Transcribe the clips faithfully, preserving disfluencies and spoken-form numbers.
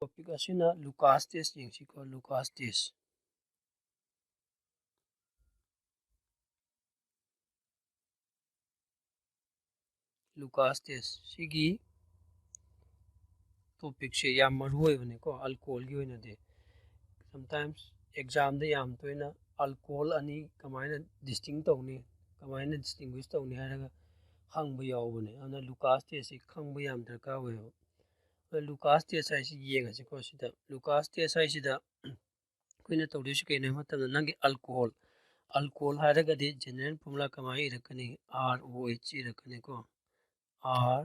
topic ꯑꯁꯤꯅ Lucas test ꯌꯦꯡꯁꯤꯀꯣ, Lucas test꯫ Lucas test ꯁꯤꯒꯤ topicꯁꯦ ꯌꯥꯝ ꯃꯔꯨ ꯑꯣꯏꯕꯅꯤꯀꯣ alcoholꯒꯤ ꯑꯣꯏꯅꯗꯤ꯫ Sometimes examꯗ ꯌꯥꯝ ꯇꯣꯏꯅ alcohol ꯑꯅꯤ ꯀꯃꯥꯏꯅ distinct ꯇꯧꯅꯤ, ꯀꯃꯥꯏꯅ distinguish ꯇꯧꯅꯤ ꯍꯥꯏꯔꯒ ꯍꯪꯕ ꯌꯥꯎꯕꯅꯦ꯫ ꯑꯗꯨꯅ Lucas testꯁꯤ ꯈꯪꯕ ꯌꯥꯝ ꯗꯔꯀꯥꯔ ꯑꯣꯏꯌꯦꯕ꯫ ꯑꯗꯣ Lucas test ꯍꯥꯏꯁꯤ ꯌꯦꯡꯉꯁꯤꯀꯣ꯫ ꯁꯤꯗ Lucas test ꯍꯥꯏꯁꯤꯗ ꯑꯩꯈꯣꯏꯅ ꯇꯧꯗꯣꯏꯁꯤ ꯀꯩꯅꯣ ꯍꯥꯏꯕ ꯃꯇꯝꯗ, ꯅꯪꯒꯤ alcohol, alcohol ꯍꯥꯏꯔꯒꯗꯤ general formula ꯀꯃꯥꯏꯅ ꯏꯔꯛꯀꯅꯤ? R O H ꯏꯔꯛꯀꯅꯤꯀꯣ, R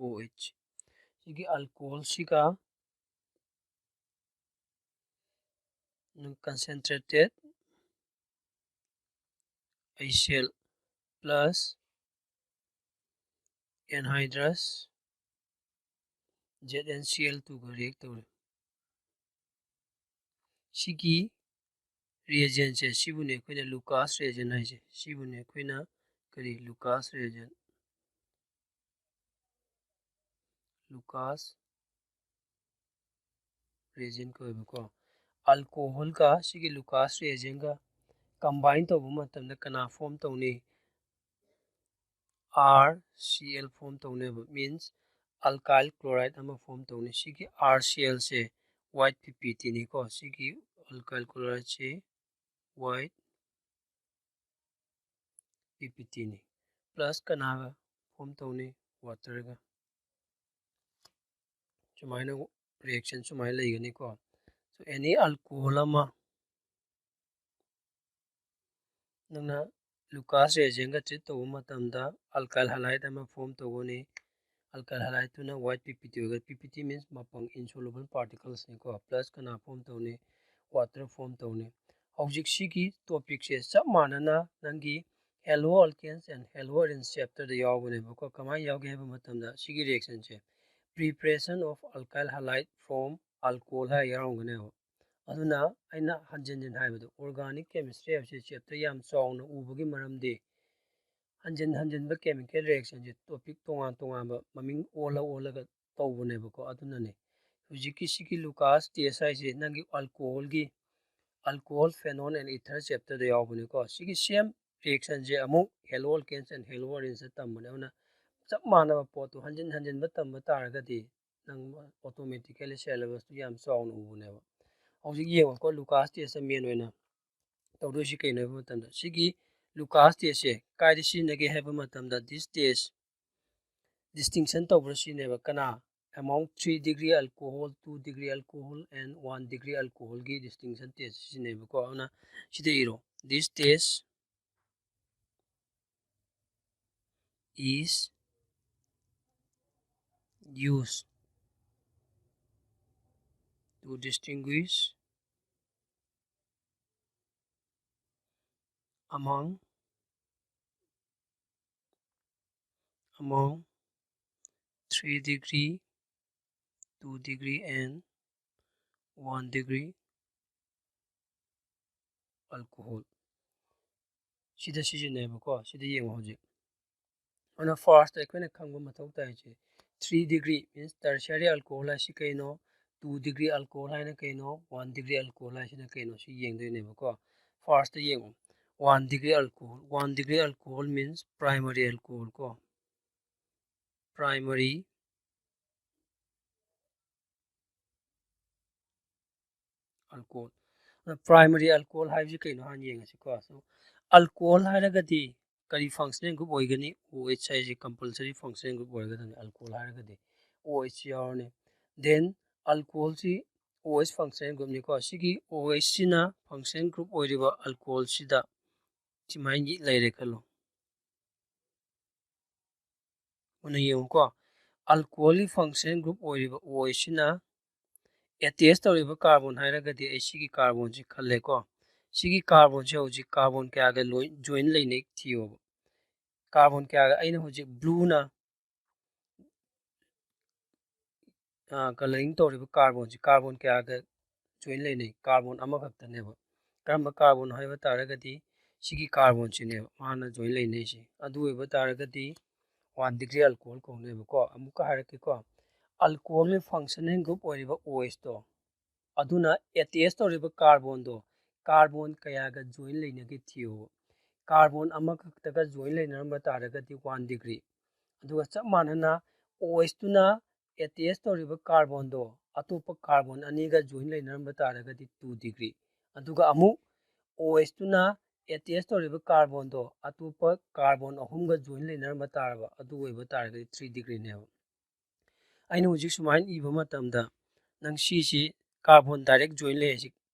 O H꯫ ꯁꯤꯒꯤ alcoholꯁꯤꯒ concentrated HCl plus anhydrous ZnCl twoꯒ react ꯇꯧꯔꯦ꯫ ꯁꯤꯒꯤ reagentꯁꯦ, ꯁꯤꯕꯨꯅꯦ ꯑꯩꯈꯣꯏꯅ Lucas reagent ꯍꯥꯏꯁꯦ꯫ ꯁꯤꯕꯨꯅꯦ ꯑꯩꯈꯣꯏꯅ ꯀꯔꯤ? Lucas reagent, Lucas reagent ꯀꯧꯋꯦꯕꯀꯣ꯫ Alcoholꯒ ꯁꯤꯒꯤ Lucas reagentꯒ combine ꯇꯧꯕ ꯃꯇꯝꯗ ꯀꯅꯥ form ꯇꯧꯅꯤ? RCl form ꯇꯧꯅꯦꯕ, means alkyl chloride ꯑꯃ form ꯇꯧꯅꯤ꯫ ꯁꯤꯒꯤ RClꯁꯦ white PPTꯅꯤꯀꯣ꯫ ꯁꯤꯒꯤ alkyl chlorideꯁꯦ white PPTꯅꯤ꯫ Plus ꯀꯅꯥꯒ form ꯇꯧꯅꯤ? Waterꯒ꯫ ꯁꯨꯃꯥꯏꯅ reaction ꯁꯨꯃꯥꯏꯅ ꯂꯩꯒꯅꯤꯀꯣ꯫ So any alcohol ꯑꯃ ꯅꯪꯅ Lucas reagentꯒ treat ꯇꯧꯕ ꯃꯇꯝꯗ alkyl halide ꯑꯃ form ꯇꯧꯒꯅꯤ꯫ Alkyl halideꯇꯨꯅ white PPT ꯑꯣꯏꯒꯅꯤ꯫ PPT means ꯃꯄꯪ, insoluble particlesꯅꯤꯀꯣ꯫ Plus ꯀꯅꯥ form ꯇꯧꯅꯤ? Water form ꯇꯧꯅꯤ꯫ ꯍꯧꯖꯤꯛ ꯁꯤꯒꯤ topicꯁꯦ ꯆꯞ ꯃꯥꯟꯅꯅ ꯅꯪꯒꯤ haloalkanes and haloarenes chapterꯗ ꯌꯥꯎꯕꯅꯦꯕꯀꯣ꯫ ꯀꯃꯥꯏꯅ ꯌꯥꯎꯒꯦ ꯍꯥꯏꯕ ꯃꯇꯝꯗ ꯁꯤꯒꯤ reactionꯁꯦ preparation of alkyl halide from alcohol ꯍꯥꯏꯔ ꯌꯥꯎꯔꯝꯒꯅꯦꯕ꯫ ꯑꯗꯨꯅ ꯑꯩꯅ ꯍꯟꯖꯤꯟ ꯍꯟꯖꯤꯟ ꯍꯥꯏꯕꯗꯣ, organic chemistry ꯍꯥꯏꯕꯁꯤ chapter ꯌꯥꯝ ꯆꯥꯎꯅ ꯎꯕꯒꯤ ꯃꯔꯝꯗꯤ ꯍꯟꯖꯤꯟ ꯍꯟꯖꯤꯟꯕ chemical reactionꯁꯦ topic ꯇꯣꯉꯥꯟ ꯇꯣꯉꯥꯟꯕ ꯃꯃꯤꯡ ꯑꯣꯜꯂ ꯑꯣꯜꯂꯒ ꯇꯧꯕꯅꯦꯕꯀꯣ꯫ ꯑꯗꯨꯅꯅꯦ ꯍꯧꯖꯤꯛꯀꯤ ꯁꯤꯒꯤ Lucas test ꯍꯥꯏꯁꯦ ꯅꯪꯒꯤ alcohol ꯒꯤ alcohol, phenol and ether chapter ꯗ ꯌꯥꯎꯕꯅꯤꯀꯣ꯫ ꯁꯤꯒꯤ same reaction ꯁꯦ ꯑꯃꯨꯛ haloalkanes and haloarenes ꯇ ꯇꯝꯕꯅꯦ꯫ ꯑꯗꯨꯅ ꯆꯞ ꯃꯥꯟꯅꯕ ꯄꯣꯠꯇꯣ ꯍꯟꯖꯤꯟ ꯍꯟꯖꯤꯟꯕ ꯇꯝꯕ ꯇꯥꯔꯒꯗꯤ ꯅꯪ automatically syllabus ꯇꯨ ꯌꯥꯝ ꯆꯥꯎꯅ ꯎꯕꯅꯦꯕ꯫ ꯍꯧꯖꯤꯛ ꯌꯦꯡꯉꯨꯀꯣ, Lucas test ꯁꯦ main ꯑꯣꯏꯅ ꯇꯧꯗꯣꯏꯁꯤ ꯀꯩꯅꯣ ꯍꯥꯏꯕ ꯃꯇꯝꯗ, ꯁꯤꯒꯤ Lucas test ꯁꯦ ꯀꯥꯏꯗ ꯁꯤꯖꯤꯟꯅꯒꯦ ꯍꯥꯏꯕ ꯃꯇꯝꯗ, this test distinction ꯇꯧꯕꯗ ꯁꯤꯖꯤꯟꯅꯩꯕ꯫ ꯀꯅꯥ? Among three degree alcohol, two degree alcohol and one degree alcohol ꯒꯤ distinction test ꯁꯤꯖꯤꯟꯅꯩꯕꯀꯣ꯫ ꯑꯗꯨꯅ ꯁꯤꯗ ꯏꯔꯣ, this test is used to distinguish among among three degree, two degree and one degree alcohol ꯁꯤꯗ ꯁꯤꯖꯤꯟꯅꯩꯕꯀꯣ꯫ ꯁꯤꯗ ꯌꯦꯡꯉꯣ ꯍꯧꯖꯤꯛ꯫ ꯑꯗꯨꯅ first ꯑꯩꯈꯣꯏꯅ ꯈꯪꯕ ꯃꯊꯧ ꯇꯥꯏꯁꯦ, three degree means tertiary alcohol ꯍꯥꯏꯁꯤ ꯀꯩꯅꯣ, two degree alcohol ꯍꯥꯏꯅ ꯀꯩꯅꯣ, one degree alcohol ꯍꯥꯏꯁꯤꯅ ꯀꯩꯅꯣ, ꯁꯤ ꯌꯦꯡꯗꯣꯏꯅꯦꯕꯀꯣ꯫ First ꯌꯦꯡꯉꯣ, one degree alcohol, one degree alcohol means primary alcohol ꯀꯣ, primary alcohol꯫ ꯑꯗꯣ primary alcohol ꯍꯥꯏꯕꯁꯤ ꯀꯩꯅꯣ ꯍꯥꯟꯅ ꯌꯦꯡꯉꯁꯤꯀꯣ꯫ So, alcohol ꯍꯥꯏꯔꯒꯗꯤ ꯀꯔꯤ functional group ꯑꯣꯏꯒꯅꯤ? OH ꯍꯥꯏꯁꯦ compulsory functional group ꯑꯣꯏꯒꯗꯕꯅꯤ, alcohol ꯍꯥꯏꯔꯒꯗꯤ OH ꯌꯥꯎꯔꯅꯤ꯫ Then alcohol ꯁꯤ OH functional group ꯅꯤꯀꯣ꯫ ꯁꯤꯒꯤ OH ꯁꯤꯅ functional group ꯑꯣꯏꯔꯤꯕ alcohol ꯁꯤꯗ ꯁꯨꯃꯥꯏꯅ ꯂꯩꯔꯦ ꯈꯜꯂꯣ꯫ ꯃꯨꯟꯅ ꯌꯦꯡꯉꯨꯀꯣ, alcohol ꯒꯤ functional group ꯑꯣꯏꯔꯤꯕ OH ꯁꯤꯅ attach ꯇꯧꯔꯤꯕ carbon ꯍꯥꯏꯔꯒꯗꯤ ꯑꯩ ꯁꯤꯒꯤ carbon ꯁꯤ ꯈꯜꯂꯦꯀꯣ꯫ ꯁꯤꯒꯤ carbon ꯁꯦ ꯍꯧꯖꯤꯛ carbon ꯀꯌꯥꯒ ꯂꯣꯏ join ꯂꯩꯅꯩ ꯊꯤꯌꯣꯕ꯫ Carbon ꯀꯌꯥꯒ? ꯑꯩꯅ ꯍꯧꯖꯤꯛ blue ꯅ ꯑ, colouring ꯇꯧꯔꯤꯕ carbon ꯁꯤ carbon ꯀꯌꯥꯒ join ꯂꯩꯅꯩ? Carbon ꯑꯃꯈꯛꯇꯅꯦꯕ꯫ ꯀꯔꯝꯕ carbon ꯍꯥꯏꯕ ꯇꯥꯔꯒꯗꯤ ꯁꯤꯒꯤ carbon ꯁꯤꯅꯦꯕ ꯃꯥꯅ join ꯂꯩꯅꯩꯁꯦ꯫ ꯑꯗꯨ ꯑꯣꯏꯕ ꯇꯥꯔꯒꯗꯤ one degree alcohol ꯀꯧꯅꯦꯕꯀꯣ꯫ ꯑꯃꯨꯛꯀ ꯍꯥꯏꯔꯛꯀꯦꯀꯣ, alcohol ꯒꯤ functional group ꯑꯣꯏꯔꯤꯕ OH ꯇꯣ, ꯑꯗꯨꯅ attach ꯇꯧꯔꯤꯕ carbon ꯗꯣ carbon ꯀꯌꯥꯒ join ꯂꯩꯅꯒꯦ ꯊꯤꯌꯨ꯫ Carbon ꯑꯃꯈꯛꯇꯒ join ꯂꯩꯅꯔꯝꯕ ꯇꯥꯔꯒꯗꯤ one degree, ꯑꯗꯨꯒ ꯆꯞ ꯃꯥꯟꯅꯅ OH ꯇꯨꯅ attach ꯇꯧꯔꯤꯕ carbon ꯗꯣ ꯑꯇꯣꯞꯄ carbon ꯑꯅꯤꯒ join ꯂꯩꯅꯔꯝꯕ ꯇꯥꯔꯒꯗꯤ two degree, ꯑꯗꯨꯒ ꯑꯃꯨꯛ OH ꯇꯨꯅ attach ꯇꯧꯔꯤꯕ carbon ꯗꯣ ꯑꯇꯣꯞꯄ carbon ꯑꯍꯨꯝꯒ join ꯂꯩꯅꯔꯝꯕ ꯇꯥꯔꯕ, ꯑꯗꯨ ꯑꯣꯏꯕ ꯇꯥꯔꯒꯗꯤ three degree ꯅꯦꯕ꯫ ꯑꯩꯅ ꯍꯧꯖꯤꯛ ꯁꯨꯃꯥꯏꯅ ꯏꯕ ꯃꯇꯝꯗ ꯅꯪ ꯁꯤꯁꯤ carbon direct join ꯂꯩ ꯍꯥꯏꯁꯤ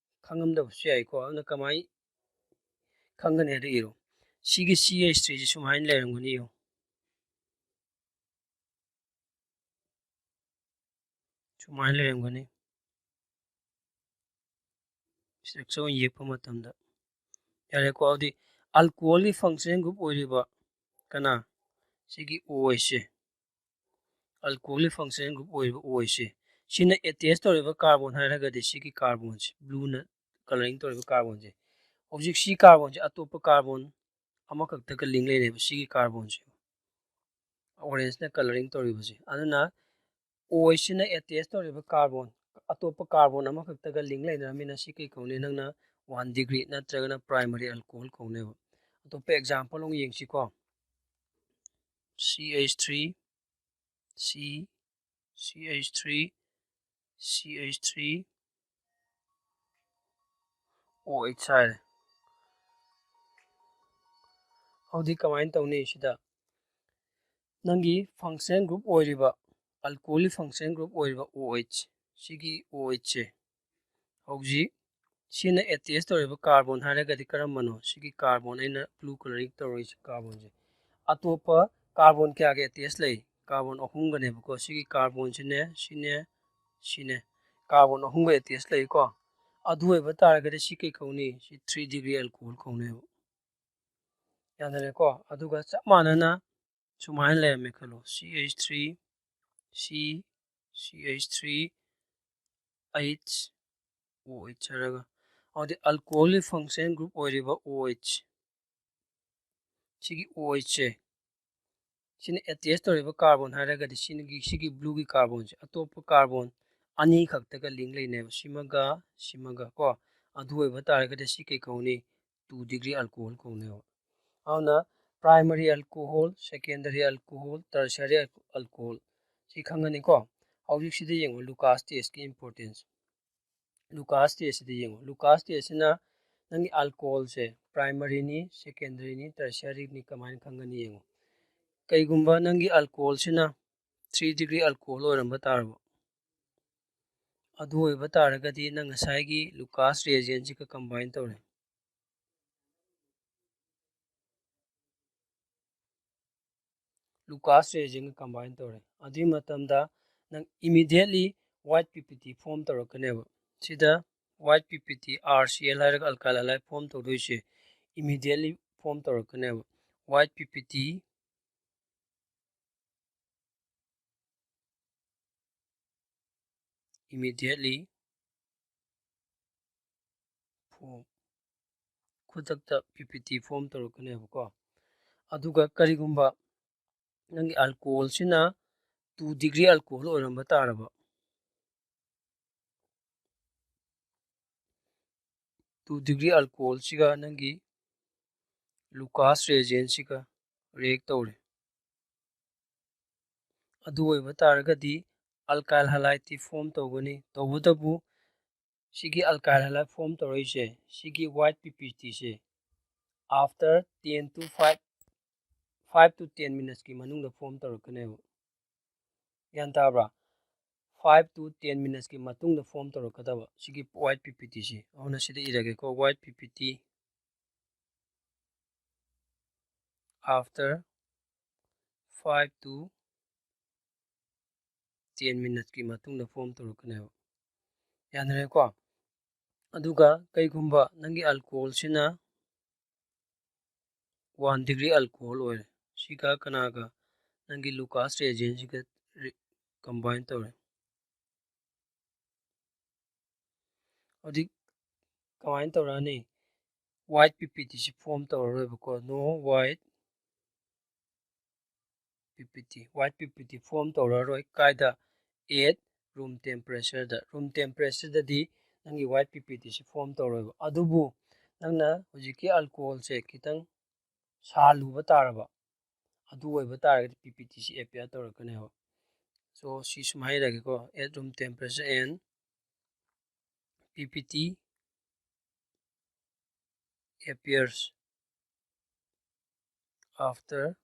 ꯈꯪꯉꯝꯗꯕꯁꯨ ꯌꯥꯏꯀꯣ꯫ ꯑꯗꯨꯅ ꯀꯃꯥꯏꯅ ꯈꯪꯒꯅꯤ ꯍꯥꯏꯗꯣ ꯏꯔꯣ꯫ ꯁꯤꯒꯤ C H three ꯁꯤ ꯁꯨꯃꯥꯏꯅ ꯂꯩꯔꯝꯒꯅꯤ ꯌꯦꯡꯉꯣ꯫ ꯁꯨꯃꯥꯏꯅ ꯂꯩꯔꯝꯒꯅꯤ꯫ Structure ꯑꯣꯏꯅ ꯌꯦꯛꯄ ꯃꯇꯝꯗ ꯌꯥꯔꯦꯀꯣ꯫ ꯑꯗꯨꯗꯤ alcohol ꯒꯤ functional group ꯑꯣꯏꯔꯤꯕ ꯀꯅꯥ? ꯁꯤꯒꯤ OH ꯁꯦ꯫ Alcohol ꯒꯤ functional group ꯑꯣꯏꯔꯤꯕ OH ꯁꯦ, ꯁꯤꯅ attach ꯇꯧꯔꯤꯕ carbon ꯍꯥꯏꯔꯒꯗꯤ ꯁꯤꯒꯤ carbon ꯁꯦ, blue ꯅ colouring ꯇꯧꯔꯤꯕ carbon ꯁꯦ꯫ ꯍꯧꯖꯤꯛ ꯁꯤ carbon ꯁꯦ ꯑꯇꯣꯞꯄ carbon ꯑꯃꯈꯛꯇꯒ link ꯂꯩꯔꯦꯕ, ꯁꯤꯒꯤ carbon ꯁꯦ, orange ꯅ colouring ꯇꯧꯔꯤꯕꯁꯦ꯫ ꯑꯗꯨꯅ OH ꯁꯤꯅ attach ꯇꯧꯔꯤꯕ carbon, ꯑꯇꯣꯞꯄ carbon ꯑꯃꯈꯛꯇꯒ link ꯂꯩꯅꯔꯝꯃꯤꯅ ꯁꯤ ꯀꯩ ꯀꯧꯅꯤ? ꯅꯪꯅ one degree ꯅꯠꯇ꯭ꯔꯒꯅ primary alcohol ꯀꯧꯅꯦꯕ꯫ ꯑꯇꯣꯞꯄ example ꯑꯃꯨꯛ ꯌꯦꯡꯁꯤꯀꯣ꯫ C H three, C, C H three, C H three, OH ꯍꯥꯏꯔꯦ꯫ ꯍꯧꯖꯤꯛ ꯀꯃꯥꯏꯅ ꯇꯧꯅꯤ? ꯁꯤꯗ ꯅꯪꯒꯤ functional group ꯑꯣꯏꯔꯤꯕ, alcohol ꯒꯤ functional group ꯑꯣꯏꯔꯤꯕ OH, ꯁꯤꯒꯤ OH ꯁꯦ ꯍꯧꯖꯤꯛ ꯁꯤꯅ attach ꯇꯧꯔꯤꯕ carbon ꯍꯥꯏꯔꯒꯗꯤ ꯀꯔꯝꯕꯅꯣ? ꯁꯤꯒꯤ carbon, ꯑꯩꯅ blue colouring ꯇꯧꯔꯤꯁꯦ carbon ꯁꯦ꯫ ꯑꯇꯣꯞꯄ carbon ꯀꯌꯥꯒ attach ꯂꯩ? Carbon ꯑꯍꯨꯝꯒꯅꯦꯕꯀꯣ꯫ ꯁꯤꯒꯤ carbon ꯁꯤꯅꯦ, ꯁꯤꯅꯦ, ꯁꯤꯅꯦ꯫ Carbon ꯑꯍꯨꯝꯒ attach ꯂꯩꯀꯣ꯫ ꯑꯗꯨ ꯑꯣꯏꯕ ꯇꯥꯔꯒꯗꯤ ꯁꯤ ꯀꯩ ꯀꯧꯅꯤ? ꯁꯤ three degree alcohol ꯀꯧꯅꯦꯕ꯫ ꯌꯥꯅꯔꯦꯀꯣ? ꯑꯗꯨꯒ ꯆꯞ ꯃꯥꯟꯅꯅ ꯁꯨꯃꯥꯏꯅ ꯂꯩꯔꯝꯃꯦ ꯈꯜꯂꯣ, C H three, C, C H three, H, OH ꯍꯥꯏꯔꯒ꯫ ꯑꯗꯨꯗꯤ alcohol ꯒꯤ functional group ꯑꯣꯏꯔꯤꯕ OH, ꯁꯤꯒꯤ OH ꯁꯦ, ꯁꯤꯅ ꯑꯦꯇꯦꯁ ꯇꯧꯔꯤꯕ ꯀꯥꯔꯕꯣꯟ ꯍꯥꯏꯔꯒꯗꯤ ꯁꯤꯒꯤ, ꯁꯤꯒꯤ ꯕ꯭ꯂꯨꯒꯤ ꯀꯥꯔꯕꯣꯟꯁꯦ ꯑꯇꯣꯞꯄ ꯀꯥꯔꯕꯣꯟ ꯑꯅꯤꯈꯛꯇꯒ ꯂꯤꯡ ꯂꯩꯅꯩꯕ, ꯁꯤꯃꯒ ꯁꯤꯃꯒ ꯀꯣ꯫ ꯑꯗꯨ ꯑꯣꯏꯕ ꯇꯥꯔꯒꯗꯤ ꯁꯤ ꯀꯩ ꯀꯧꯅꯤ? Two degree alcohol ꯀꯧꯅꯦꯕ꯫ ꯑꯗꯨꯅ primary alcohol, secondary alcohol, tertiary alcohol ꯁꯤ ꯈꯪꯒꯅꯤꯀꯣ꯫ ꯍꯧꯖꯤꯛꯁꯤꯗ ꯌꯦꯡꯉꯣ ꯂꯨꯀꯥꯁ ꯇꯦꯁꯀꯤ importance꯫ ꯂꯨꯀꯥꯁ ꯇꯦꯁꯁꯤꯗ ꯌꯦꯡꯉꯣ꯫ ꯂꯨꯀꯥꯁ ꯇꯦꯁꯁꯤꯅ ꯅꯪꯒꯤ ꯑꯜꯀꯣꯍꯣꯜꯁꯦ primaryꯅꯤ, secondaryꯅꯤ, tertiaryꯅꯤ ꯀꯃꯥꯏꯅ ꯈꯪꯒꯅꯤ ꯌꯦꯡꯉꯣ꯫ ꯀꯩꯒꯨꯝꯕ ꯅꯪꯒꯤ ꯑꯜꯀꯣꯍꯣꯜꯁꯤꯅ three degree alcohol ꯑꯣꯏꯔꯝꯕ ꯇꯥꯔꯕ, ꯑꯗꯨ ꯑꯣꯏꯕ ꯇꯥꯔꯒꯗꯤ ꯅꯪ ꯉꯁꯥꯏꯒꯤ ꯂꯨꯀꯥꯁ reagentꯁꯤꯒ combine ꯇꯧꯔꯦ꯫ ꯂꯨꯀꯥꯁ reagentꯒ combine ꯇꯧꯔꯦ꯫ ꯑꯗꯨꯒꯤ ꯃꯇꯝꯗ ꯅꯪ immediately white P P T form ꯇꯧꯔꯛꯀꯅꯦꯕ꯫ ꯁꯤꯗ white P P T, R C L ꯍꯥꯏꯔꯒ alkyl halide form ꯇꯧꯗꯣꯏꯁꯦ immediately form ꯇꯧꯔꯛꯀꯅꯦꯕ꯫ White P P T immediately form, ꯈꯨꯗꯛꯇ P P T form ꯇꯧꯔꯛꯀꯅꯦꯕꯀꯣ꯫ ꯑꯗꯨꯒ ꯀꯔꯤꯒꯨꯝꯕ ꯅꯪꯒꯤ ꯑꯜꯀꯣꯍꯣꯜꯁꯤꯅ two degree alcohol ꯑꯣꯏꯔꯝꯕ ꯇꯥꯔꯕ, two degree alcoholꯁꯤꯒ ꯅꯪꯒꯤ ꯂꯨꯀꯥꯁ reagentꯁꯤꯒ react ꯇꯧꯔꯦ꯫ ꯑꯗꯨ ꯑꯣꯏꯕ ꯇꯥꯔꯒꯗꯤ alkyl halideꯇꯤ form ꯇꯧꯒꯅꯤ꯫ ꯇꯧꯕꯇꯕꯨ ꯁꯤꯒꯤ alkyl halide form ꯇꯧꯔꯛꯏꯁꯦ, ꯁꯤꯒꯤ white P P Tꯁꯦ after ten to five, five to ten minutesꯀꯤ ꯃꯅꯨꯡꯗ form ꯇꯧꯔꯛꯀꯅꯦꯕ꯫ ꯒ꯭ꯌꯥꯟ ꯇꯥꯕ꯭ꯔꯥ? Five to ten minutesꯀꯤ ꯃꯇꯨꯡꯗ form ꯇꯧꯔꯛꯀꯗꯕ ꯁꯤꯒꯤ white P P Tꯁꯦ꯫ ꯑꯗꯨꯅ ꯁꯤꯗ ꯏꯔꯒꯦꯀꯣ, white P P T after five to ten minutesꯀꯤ ꯃꯇꯨꯡꯗ form ꯇꯧꯔꯛꯀꯅꯦꯕ꯫ ꯌꯥꯅꯔꯦꯀꯣ? ꯑꯗꯨꯒ ꯀꯩꯒꯨꯝꯕ ꯅꯪꯒꯤ ꯑꯜꯀꯣꯍꯣꯜꯁꯤꯅ one degree alcohol ꯑꯣꯏꯔꯦ, ꯁꯤꯒ ꯀꯅꯥꯒ? ꯅꯪꯒꯤ ꯂꯨꯀꯥꯁ reagentꯁꯤꯒ re-, combine ꯇꯧꯔꯦ꯫ ꯍꯧꯖꯤꯛ ꯀꯃꯥꯏꯅ ꯇꯧꯔꯛꯑꯅꯤ? White P P Tꯁꯤ form ꯇꯧꯔꯔꯣꯏꯕꯀꯣ꯫ No white P P T, white P P T form ꯇꯧꯔꯔꯣꯏ꯫ ꯀꯥꯏꯗ? At room temperatureꯗ꯫ Room temperatureꯗꯗꯤ ꯅꯪꯒꯤ white P P Tꯁꯤ form ꯇꯧꯔꯣꯏꯕ꯫ ꯑꯗꯨꯕꯨ ꯅꯪꯅ ꯍꯧꯖꯤꯛꯀꯤ alcoholꯁꯦ ꯈꯤꯇꯪ ꯁꯥꯍꯜꯂꯨꯕ ꯇꯥꯔꯕ, ꯑꯗꯨ ꯑꯣꯏꯕ ꯇꯥꯔꯒꯗꯤ P P Tꯁꯤ appear ꯇꯧꯔꯛꯀꯅꯦꯕ꯫ So ꯁꯤ ꯁꯨꯃꯥꯏꯅ ꯏꯔꯒꯦꯀꯣ, at room temperature and P P T appears after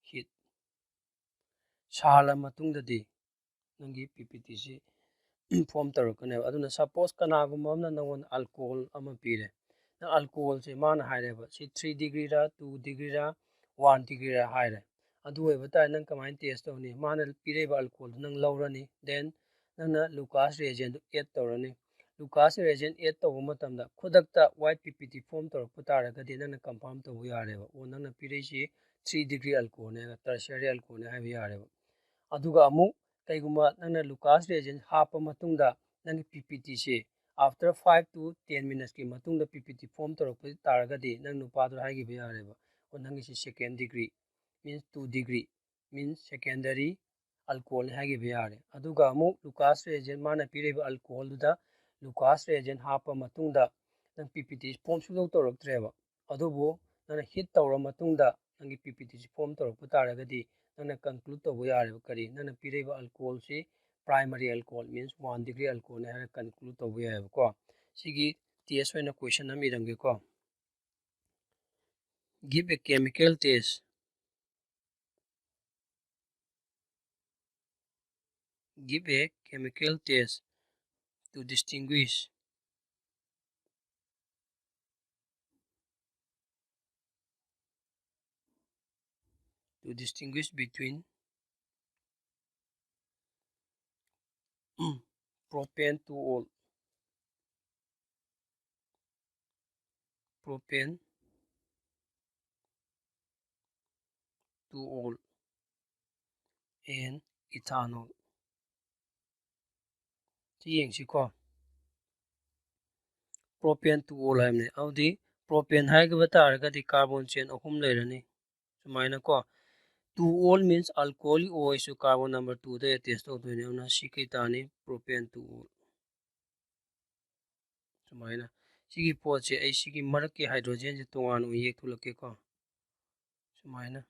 heat꯫ ꯁꯥꯍꯜꯂ ꯃꯇꯨꯡꯗꯗꯤ ꯅꯪꯒꯤ P P Tꯁꯤ form ꯇꯧꯔꯛꯀꯅꯦꯕ꯫ ꯑꯗꯨꯅ suppose ꯀꯅꯥꯒꯨꯝꯕ ꯑꯃꯅ ꯅꯪꯉꯣꯟꯗ alcohol ꯑꯃ ꯄꯤꯔꯦ꯫ ꯅꯪ alcoholꯁꯦ ꯃꯥꯅ ꯍꯥꯏꯔꯦꯕ, ꯁꯤ three degreeꯔ, two degreeꯔ, one degreeꯔ ꯍꯥꯏꯔꯦ꯫ ꯑꯗꯨ ꯑꯣꯏꯕ ꯇꯥꯔꯗꯤ ꯅꯪ ꯀꯃꯥꯏꯅ test ꯇꯧꯅꯤ? ꯃꯥꯅ ꯄꯤꯔꯛꯏꯕ alcoholꯗꯨ ꯅꯪ ꯂꯧꯔꯅꯤ, then ꯅꯪꯅ Lucas reagentꯗꯨ add ꯇꯧꯔꯅꯤ꯫ Lucas reagent add ꯇꯧꯕ ꯃꯇꯝꯗ ꯈꯨꯗꯛꯇ white P P T form ꯇꯧꯔꯛꯄ ꯇꯥꯔꯒꯗꯤ ꯅꯪꯅ confirm ꯇꯧꯕ ꯌꯥꯔꯦꯕ, ꯑꯣ, ꯅꯪꯅ ꯄꯤꯔꯛꯏꯁꯤ three degree alcoholꯅꯦ, tertiary alcoholꯅꯦ ꯍꯥꯏꯕ ꯌꯥꯔꯦꯕ꯫ ꯑꯗꯨꯒ ꯑꯃꯨꯛ ꯀꯩꯒꯨꯝꯕ ꯅꯪꯅ Lucas reagent ꯍꯥꯞꯄ ꯃꯇꯨꯡꯗ ꯅꯪꯒꯤ P P Tꯁꯤ after five to ten minutesꯀꯤ ꯃꯇꯨꯡꯗ P P T form ꯇꯧꯔꯛꯄ ꯇꯥꯔꯒꯗꯤ ꯅꯪ ꯅꯨꯄꯥꯗꯨꯗ ꯍꯥꯏꯈꯤꯕ ꯌꯥꯔꯦꯕ, ꯑꯣ, ꯅꯪꯒꯤꯁꯤ second degree, means two degree, means secondary alcoholꯅꯤ ꯍꯥꯏꯈꯤꯕ ꯌꯥꯔꯦ꯫ ꯑꯗꯨꯒ ꯑꯃꯨꯛ Lucas reagent, ꯃꯥꯅ ꯄꯤꯔꯛꯏꯕ alcoholꯗꯨꯗ Lucas reagent ꯍꯥꯞꯄ ꯃꯇꯨꯡꯗ ꯅꯪ P P T form ꯁꯨꯡꯇꯧ ꯇꯧꯔꯛꯇ꯭ꯔꯦꯕ, ꯑꯗꯨꯕꯨ ꯅꯪꯅ heat ꯇꯧꯔ ꯃꯇꯨꯡꯗ ꯅꯪꯒꯤ P P Tꯁꯤ form ꯇꯧꯔꯛꯄ ꯇꯥꯔꯒꯗꯤ ꯅꯪꯅ conclude ꯇꯧꯕ ꯌꯥꯔꯦꯕ꯫ ꯀꯔꯤ? ꯅꯪꯅ ꯄꯤꯔꯛꯏꯕ alcoholꯁꯤ primary alcohol, means one degree alcoholꯅꯤ ꯍꯥꯏꯅ conclude ꯇꯧꯕ ꯌꯥꯏꯑꯕꯀꯣ꯫ ꯁꯤꯒꯤ test ꯑꯣꯏꯅ question ꯑꯃ ꯏꯔꯝꯒꯦꯀꯣ꯫ Give a chemical test. Give a chemical test to distinguish, to distinguish between propane two-ol, propane two-ol and ethanol꯫ ꯁꯤ ꯌꯦꯡꯁꯤꯀꯣ꯫ Propane two-ol ꯍꯥꯏꯕꯅꯦ꯫ ꯑꯗꯨꯗꯤ Propane ꯍꯥꯏꯒꯕ ꯇꯥꯔꯒꯗꯤ carbon chain ꯑꯍꯨꯝ ꯂꯩꯔꯅꯤ꯫ ꯁꯨꯃꯥꯏꯅ ꯀꯣ, two ol means alcoholic OH ꯁꯨ carbon number two ꯗ attach ꯇꯧꯗꯣꯏꯅꯤ꯫ ꯑꯗꯨꯅ ꯁꯤ ꯀꯩ ꯇꯥꯔꯅꯤ? Propane two ol꯫ ꯁꯨꯃꯥꯏꯅ ꯁꯤꯒꯤ ꯄꯣꯠꯁꯦ ꯑꯩ ꯁꯤꯒꯤ ꯃꯔꯛꯀꯤ hydrogen ꯁꯦ ꯇꯣꯉꯥꯟꯅ ꯑꯣꯏꯅ ꯌꯦꯛꯊꯣꯛꯂꯛꯀꯦꯀꯣ꯫ ꯁꯨꯃꯥꯏꯅ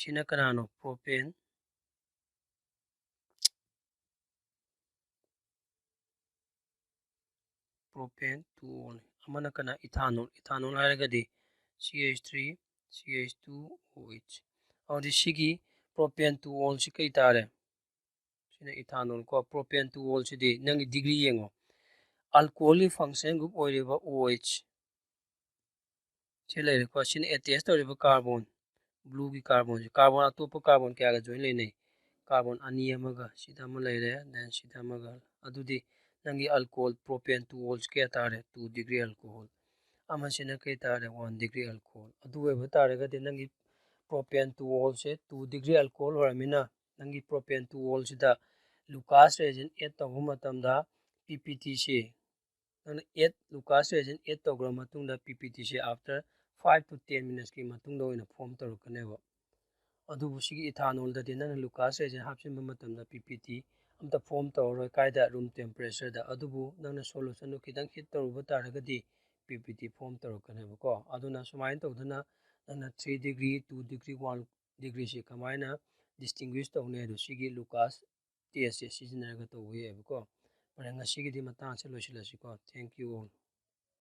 ꯁꯤꯅ ꯀꯅꯥꯅꯣ? Propane꯫ Propane two ol꯫ ꯑꯃꯅ ꯀꯅꯥ? Ethanol꯫ Ethanol ꯍꯥꯏꯔꯒꯗꯤ C H three C H two O H꯫ ꯑꯗꯨꯗꯤ ꯁꯤꯒꯤ propane two ol ꯁꯤ ꯀꯩ ꯇꯥꯔꯦ? ꯁꯤꯅ ethanol ꯀꯣ꯫ Propane two ol ꯁꯤꯗꯤ ꯅꯪꯒꯤ degree ꯌꯦꯡꯉꯣ꯫ Alcohol ꯒꯤ functional group ꯑꯣꯏꯔꯤꯕ OH ꯁꯤ ꯂꯩꯔꯦꯀꯣ꯫ ꯁꯤꯅ attach ꯇꯧꯔꯤꯕ carbon, blue ꯒꯤ carbon ꯁꯦ꯫ Carbon ꯑꯇꯣꯞꯄ carbon ꯀꯌꯥꯒ join ꯂꯩꯅꯩ? Carbon ꯑꯅꯤ ꯑꯃꯒ, ꯁꯤꯗ ꯑꯃ ꯂꯩꯔꯦ, then ꯁꯤꯗ ꯑꯃꯒ꯫ ꯑꯗꯨꯗꯤ ꯅꯪꯒꯤ alcohol propane two ol ꯁꯤ ꯀꯌꯥ ꯇꯥꯔꯦ? Two degree alcohol꯫ ꯑꯃꯁꯤꯅ ꯀꯩ ꯇꯥꯔꯦ? One degree alcohol꯫ ꯑꯗꯨ ꯑꯣꯏꯕ ꯇꯥꯔꯒꯗꯤ ꯅꯪꯒꯤ propane two ol ꯁꯦ two degree alcohol ꯑꯣꯏꯔꯃꯤꯅ ꯅꯪꯒꯤ propane two ol ꯁꯤꯗ Lucas reagent add ꯇꯧꯕ ꯃꯇꯝꯗ P P T ꯁꯤ ꯅꯪꯅ add, Lucas reagent add ꯇꯧꯈ꯭ꯔ ꯃꯇꯨꯡꯗ P P T say after five to ten minutes ꯀꯤ ꯃꯇꯨꯡꯗ ꯑꯣꯏꯅ form ꯇꯧꯔꯛꯀꯅꯦꯕ꯫ ꯑꯗꯨꯕꯨ ꯁꯤꯒꯤ ethanol ꯗꯗꯤ ꯅꯪꯅ Lucas reagent ꯍꯥꯞꯆꯤꯟꯕ ꯃꯇꯝꯗ P P T ꯑꯝꯇ form ꯇꯧꯔꯔꯣꯏ꯫ ꯀꯥꯏꯗ? Room temperature ꯗ꯫ ꯑꯗꯨꯕꯨ ꯅꯪꯅ solution ꯗꯨ ꯈꯤꯇꯪ heat ꯇꯧꯔꯨꯕ ꯇꯥꯔꯒꯗꯤ P P T form ꯇꯧꯔꯛꯀꯅꯦꯕꯀꯣ꯫ ꯑꯗꯨꯅ ꯁꯨꯃꯥꯏꯅ ꯇꯧꯗꯅ ꯅꯪꯅ three degree, two degree, one degree ꯁꯤ ꯀꯃꯥꯏꯅ distinguish ꯇꯧꯅꯤ ꯍꯥꯏꯗꯣ ꯁꯤꯒꯤ Lucas test ꯁꯦ ꯁꯤꯖꯤꯟꯅꯔꯒ ꯇꯧꯕ ꯌꯥꯏꯑꯕꯀꯣ꯫ ꯐꯔꯦ, ꯉꯁꯤꯒꯤꯗꯤ ꯃꯇꯥꯡꯁꯦ ꯂꯣꯏꯁꯤꯜꯂꯁꯤꯀꯣ꯫ Thank you all꯫